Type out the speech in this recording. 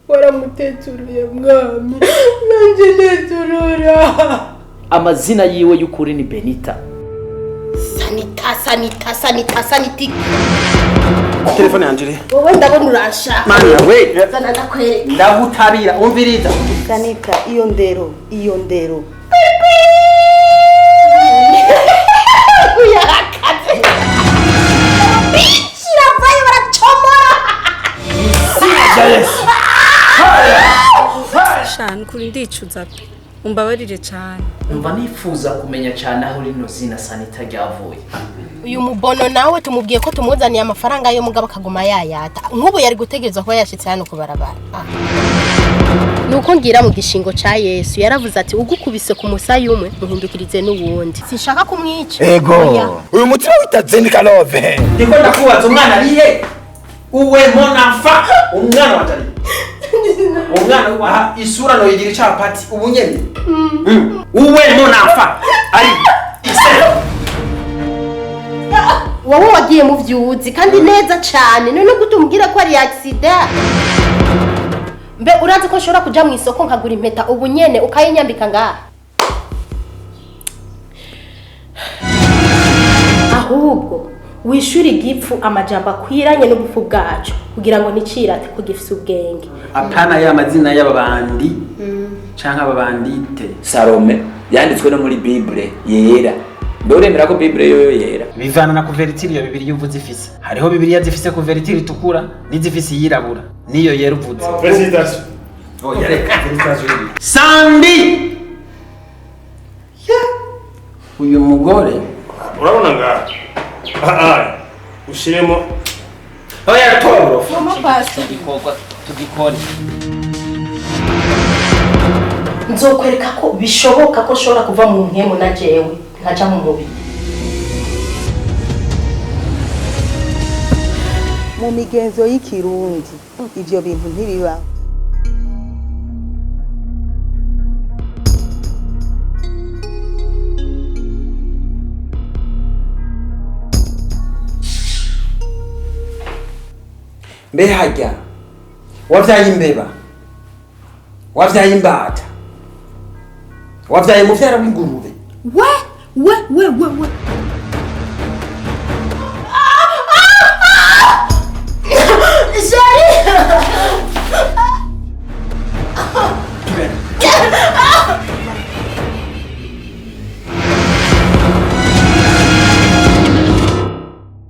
Waramuteturuye mwami, nanjye nteturura. Amazina yiwe y'ukuri ni Benita. Sanita, sanita, sanita, saniti. Telefone yanje iri. Wowe ndabona uranshaka. Mana we. Zana ndakwereka. Ndagutabira, umviriza. Sanita, iyo ndero, iyo ndero. Yarakaze. Kiravayo baracomora. Shana ukuri ndicuza pe, umbabarire cyane. Numva nifuza kumenya cyane aho rino zina Sanita ryavuye. Uyu mubono nawe tumubwiye ko tumuzaniye amafaranga yo mugabo akaguma yayata. Nk'ubu yari gutegerezwa kuba yashitse hano kubarabara. Nuko ngira mu gishingo ca Yesu yaravuze ati ugukubise ku musayi umwe muhindukirize n'uwundi. Sinshaka kumwica. Ego. Oya. Uyu mutima wita Zendika Love. Ndiko ndakubaza umwana arihe? Uwe mon enfant, umwana wanje arihe? Umwana wa isura no yigira icapati ubu nyene. Uwe mon enfant ari ise. Wowe wagiye mu vyuzi kandi neza cane, none gute umbwira ko ari accident? Mbe urazi ko nshobora kuja mu isoko nkagura impeta ubu nyene ukayinyambika ngaha? Ahubwo wishura igipfu amajambo akwiranye n'ubupfu bwacu kugira ngo nticirate ko gifise ubwenge. Apana ya mazina y'ababandi canke ababandite. Salome yanditswe no muri Bible yera. Mbe uremera ko Bible yoyo yera? Bivana na kuvertire iyo Bibiliya uvuze ifise. Hariho Bibiliya zifise kuvertire itukura n'izifise iyirabura. Niyo yera uvuze. Félicitations. Oya reka, félicitations. Sandi! Uyu mugore Urabona ngaha. Ah, ushiremo. Oya toro. Mama pastor. Igikorwa tugikore. Nzokwereka ko bishoboka ko nshobora kuva mu nkemu na jewe nkaja mu mubiri. Mu migenzo y'ikirundi ivyo bintu ntibibaho. Mbe harya wavyaye imbeba, wavyaye imbata, wavyaye muvyara w'ingurube. We we we we we.